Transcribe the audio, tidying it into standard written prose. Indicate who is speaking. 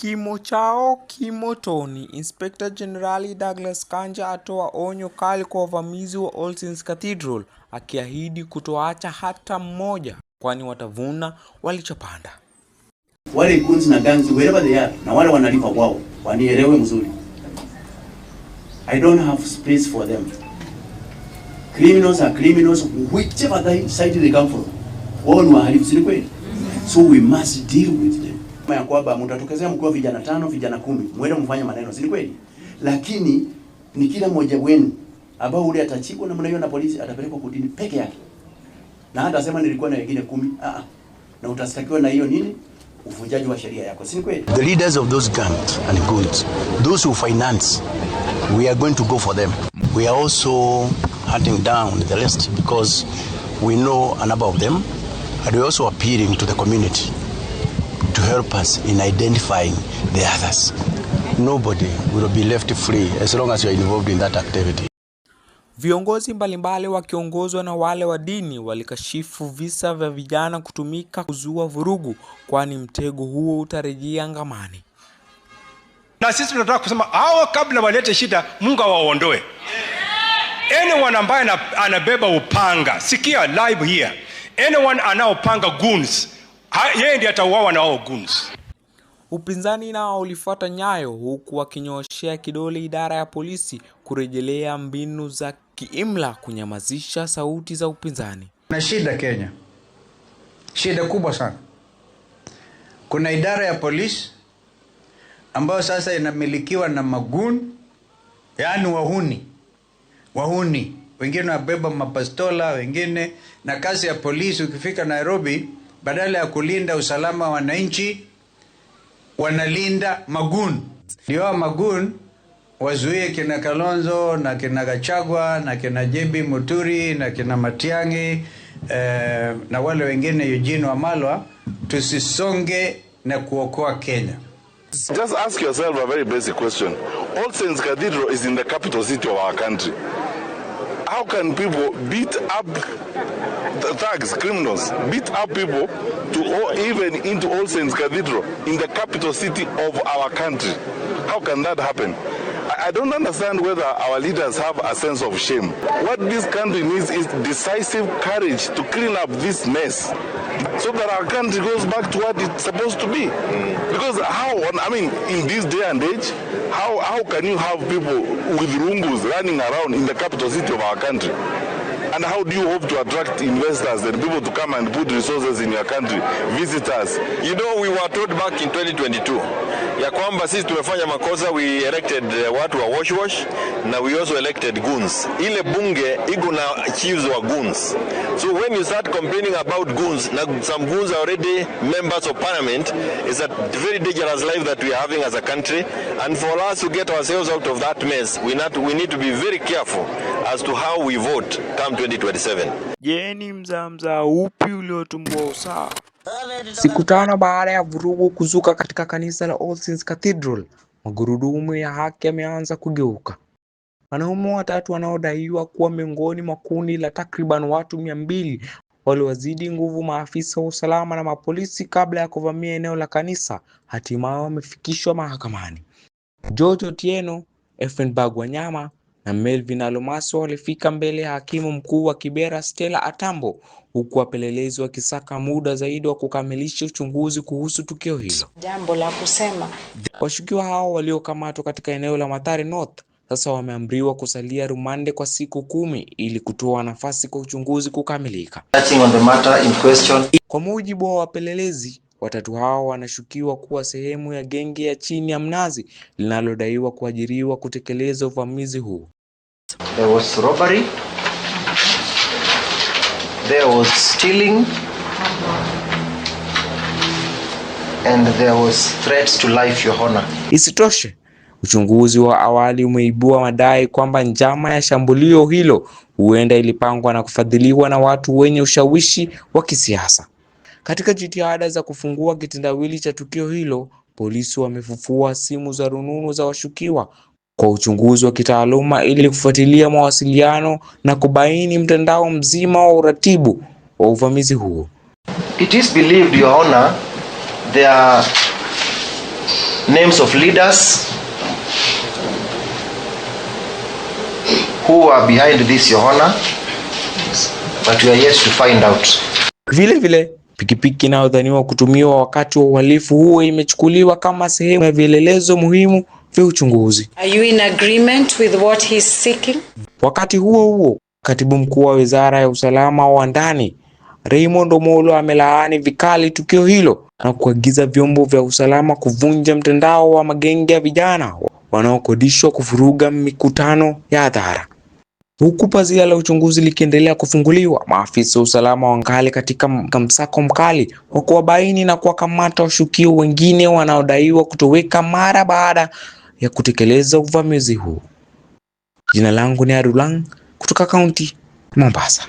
Speaker 1: Kimo chao kimotoni. Inspekta Jenerali Douglas Kanja atoa onyo kali kwa wavamizi wa All Saints Cathedral, akiahidi kutoacha hata mmoja, kwani watavuna walichopanda.
Speaker 2: Wale goons na gangs, wherever they are, na wale wanalipa wao wanielewe mzuri. I don't have space for them. Criminals are criminals, whichever side they come from. Wao ni wahalifu, si ni kweli? So we must deal with them. Ya kwamba mtatokezea mkiwa vijana 5, vijana 10, mwende mfanye maneno, si ni kweli? Lakini ni kila mmoja wenu ambao ule atachikwa namna hiyo na polisi atapelekwa kotini peke yake. Na hata sema nilikuwa na wengine 10, na utastakiwa na hiyo nini? Uvunjaji wa sheria yako, si ni kweli?
Speaker 3: The leaders of those gangs and goons, those who finance, we are going to go for them. We are also hunting down the rest because we know a number of them, and we are also appealing to the community to help us in identifying the others. Nobody will be left free as long as you are involved in that activity.
Speaker 1: Viongozi mbalimbali wakiongozwa na wale wa dini walikashifu visa vya vijana kutumika kuzua vurugu, kwani mtego huo utarejea ngamani.
Speaker 4: Na sisi tunataka kusema hao kabla walete shida, Mungu awaondoe. Anyone ambaye anabeba upanga, sikia live here, anyone anaopanga goons, yeye ndiye atauawa na wao goons.
Speaker 1: Upinzani nao ulifuata nyayo huku wakinyooshea kidole idara ya polisi kurejelea mbinu za kiimla kunyamazisha sauti za upinzani.
Speaker 5: Kuna shida Kenya, shida kubwa sana. Kuna idara ya polisi ambayo sasa inamilikiwa na magoon, yaani wahuni, wengine wabeba mapastola, wengine na kazi ya polisi. Ukifika Nairobi, badala ya kulinda usalama wa wananchi, wanalinda magoon. Ndio magoon wazuie kina Kalonzo na kina Gachagua na kina JB Muturi na kina Matiang'i na wale wengine Eugene Wamalwa, tusisonge na kuokoa Kenya.
Speaker 6: Just ask yourself a very basic question. All Saints Cathedral is in the capital city of our country. How can people beat up the thugs, criminals, beat up people to all, even into All Saints Cathedral in the capital city of our country? How can that happen? I don't understand whether our leaders have a sense of shame. What this country needs is decisive courage to clean up this mess so that our country goes back to what it's supposed to be. Because how, I mean, in this day and age, how can you have people with rungus running around in the capital city of our country? And how do you hope to attract investors and people to come and put resources in your country, visitors?
Speaker 7: You know, we were told back in 2022 ya kwamba sisi tumefanya makosa, we elected watu wa wash wash na we also elected goons. Ile bunge iko na chiefs wa goons. So when you start complaining about goons, na some goons are already members of parliament, it's a very dangerous life that we are having as a country. And for us to get ourselves out of that mess, we need to be very careful as to how we vote come 2027.
Speaker 1: Je, ni mzaamzaa upi uliotumbua usawa? Siku 5 baada ya vurugu kuzuka katika kanisa la All Saints Cathedral, magurudumu ya haki yameanza kugeuka. Wanaume watatu wanaodaiwa kuwa miongoni mwa kundi la takriban watu 200 waliowazidi nguvu maafisa wa usalama na mapolisi kabla ya kuvamia eneo la kanisa, hatimaye wamefikishwa mahakamani. George Otieno, Effenberg Wanyama na Melvin Alomaso walifika mbele ya hakimu mkuu wa Kibera Stella Atambo, huku wapelelezi wakisaka muda zaidi wa kukamilisha uchunguzi kuhusu tukio hilo.
Speaker 8: Jambo la kusema.
Speaker 1: Washukiwa hao waliokamatwa katika eneo la Mathare North sasa wameamriwa kusalia rumande kwa siku 10 ili kutoa nafasi kwa uchunguzi kukamilika.
Speaker 9: Touching on the matter in question.
Speaker 1: Kwa mujibu wa wapelelezi, watatu hao wanashukiwa kuwa sehemu ya genge ya chini ya mnazi linalodaiwa kuajiriwa kutekeleza uvamizi huu.
Speaker 9: There was robbery, there was stealing, and there was threats to life, Your Honor.
Speaker 1: Isitoshe, uchunguzi wa awali umeibua madai kwamba njama ya shambulio hilo huenda ilipangwa na kufadhiliwa na watu wenye ushawishi wa kisiasa. Katika jitihada za kufungua kitendawili cha tukio hilo, polisi wamefufua simu za rununu za washukiwa kwa uchunguzi wa kitaaluma ili kufuatilia mawasiliano na kubaini mtandao mzima wa uratibu wa uvamizi huo.
Speaker 9: It is believed, Your Honor, there Names of leaders who are behind this, Your Honor, but we are yet to find out.
Speaker 1: Vile vile pikipiki inayodhaniwa kutumiwa wakati wa uhalifu huo imechukuliwa kama sehemu ya vielelezo muhimu vya uchunguzi.
Speaker 8: Are you in agreement with what he's seeking?
Speaker 1: Wakati huo huo, katibu mkuu wa wizara ya usalama wa ndani Raymond Omolo amelaani vikali tukio hilo na kuagiza vyombo vya usalama kuvunja mtandao wa magenge ya vijana wanaokodishwa kuvuruga mikutano ya hadhara. Huku pazia la uchunguzi likiendelea kufunguliwa, maafisa wa usalama wangali katika msako mkali wa kuwabaini na kuwakamata washukiwa wengine wanaodaiwa kutoweka mara baada ya kutekeleza uvamizi huu. Jina langu ni Arulang kutoka kaunti Mombasa.